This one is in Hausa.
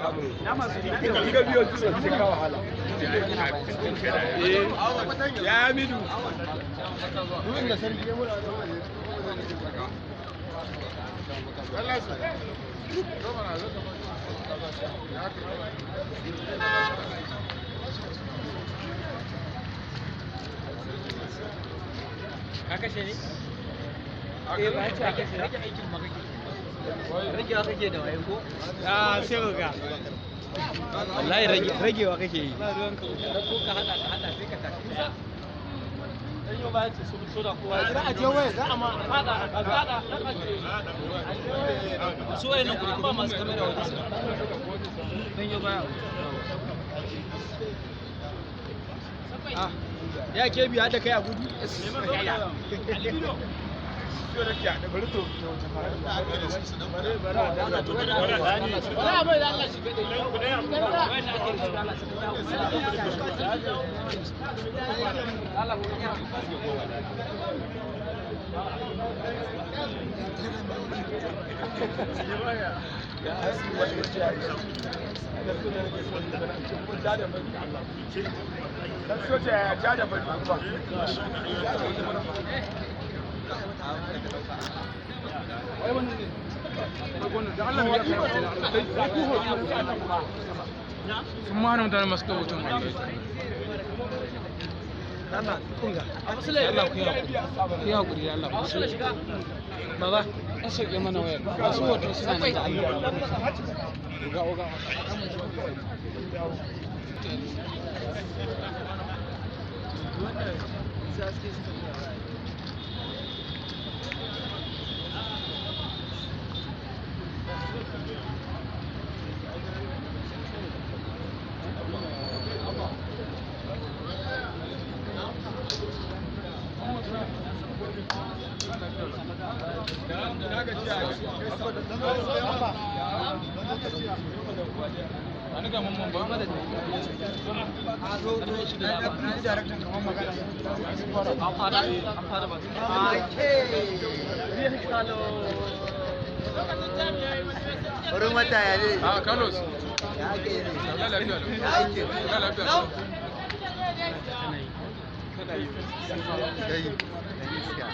Samun in ga biyo su sai ka wahala. Eh, ya midu. Ka kashe ne? Eh, ba ce kashe, rage aikin ma kake. Ragewa kake da waye ko? Ah, sai ga. Wallahi rage ragewa kake yi. Ba ruwan ka ko ka hada ka hada sai ka tafi. Dan yau ba ya ce su so da kowa. Za a je waya za a ma Fada fada su waye nan kuma ba masu kamera waje su. Dan yau baya. Ah, ya ke biya da kai a gudu. Soja ya ja da bari ba. Sun ma hana mutane masu kai hoton wallahi. Allah kunga. Allah ku yi hakuri. Ku yi hakuri Allah ku shi. Baba, an sauke mana wayar. Masu hoto suna nan da Allah. Oga oga. Ani ga mamman ba. An fara ba. Wurin wata ya ne? Ah, Carlos. Ya ake yi ne? Allah lafiya lau. Ya ake. Allah lafiya lau. Kai, iska.